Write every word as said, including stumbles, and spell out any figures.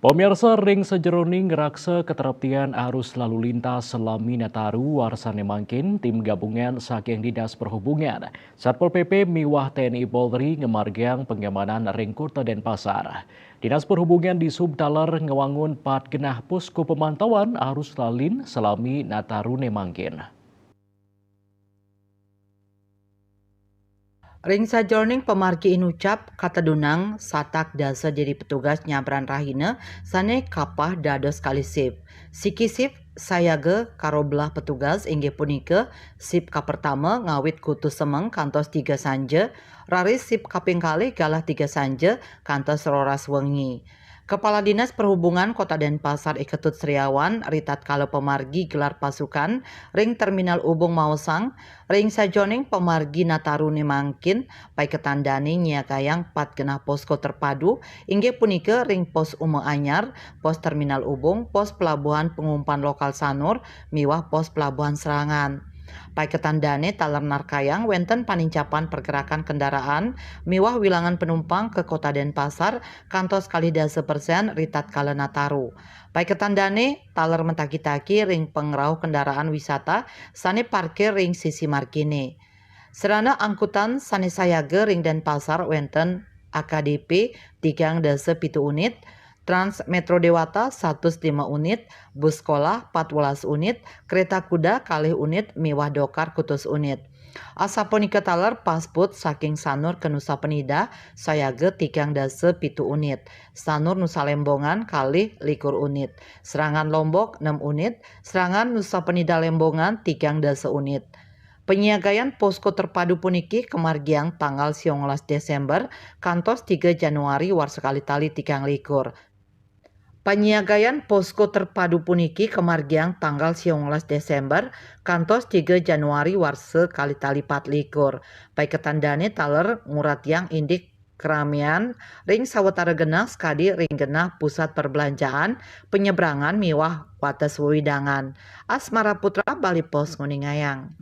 Pemirsa, ring sajeroning ngraksa ketertiban arus lalu lintas salami Nataru warsane mangkin, tim gabungan saking Dinas Perhubungan, Satpol P P miwah T N I Polri ngamargiang pengamanan ring Kota Denpasar. Dinas Perhubungan di Sub taler ngwangun pat genah posko pemantauan arus lalin salami Natarune mangkin. Ring sajeroning pamargi inucap, katedunang satak dasa diri petugas nyabran rahina sane kapah dados kalih sip. Siki sip sayaga karobelah petugas inggih punika sip kapertama ngawit kutus semeng kantos tiga sanja, raris sip kaping kalih galah tiga sanja kantos roras wengi. Kepala Dinas Perhubungan Kota Denpasar I Ketut Sriawan ritatkala pamargi gelar pasukan ring Terminal Ubung maosang, ring sajeroning pamargi Natarune mangkin, paiketan dane nyiagayang pat genah posko terpadu, inggih punika ring Pos Uma Anyar, Pos Terminal Ubung, Pos Pelabuhan Pengumpan Lokal Sanur, miwah Pos Pelabuhan Serangan. Paiketan dane taler narkayang wenten panincapan pergerakan kendaraan miwah wilangan penumpang ke Kota Denpasar kantos kalih dasa persen ritatkala Nataru. Paiketan dane taler matagi-tagi ring pangrauh kendaraan wisata sane parkir ring sisi margine. Sarana angkutan sane sayaga ring Denpasar wenten A K D P tigang dasa pitu unit, Trans Metro Dewata satus lima unit, bus sekolah patbelas unit, kereta kuda kalih unit miwah dokar kutus unit. Asapunika taler pasput saking Sanur ke Nusa Penida sayaga tigang dasa pitu unit, Sanur Nusa Lembongan kalih likur unit, Serangan Lombok enam unit, Serangan Nusa Penida Lembongan tigang dasa unit. Penyiagayan posko terpadu puniki kamargiang tanggal siangolas Desember kantos tiga Januari warsa kalih tali tigang likur. Panyiagayan posko terpadu puniki kamargiang tanggal siangolas Desember kantos tiga Januari warsa kalih tali pat likur. Paiketan dane taler nguratiang indik keramian ring sawatara genah sakadi ring genah pusat perbelanjaan, penyeberangan miwah wates wewidangan. Asmara Putra, Bali Post nguningayang.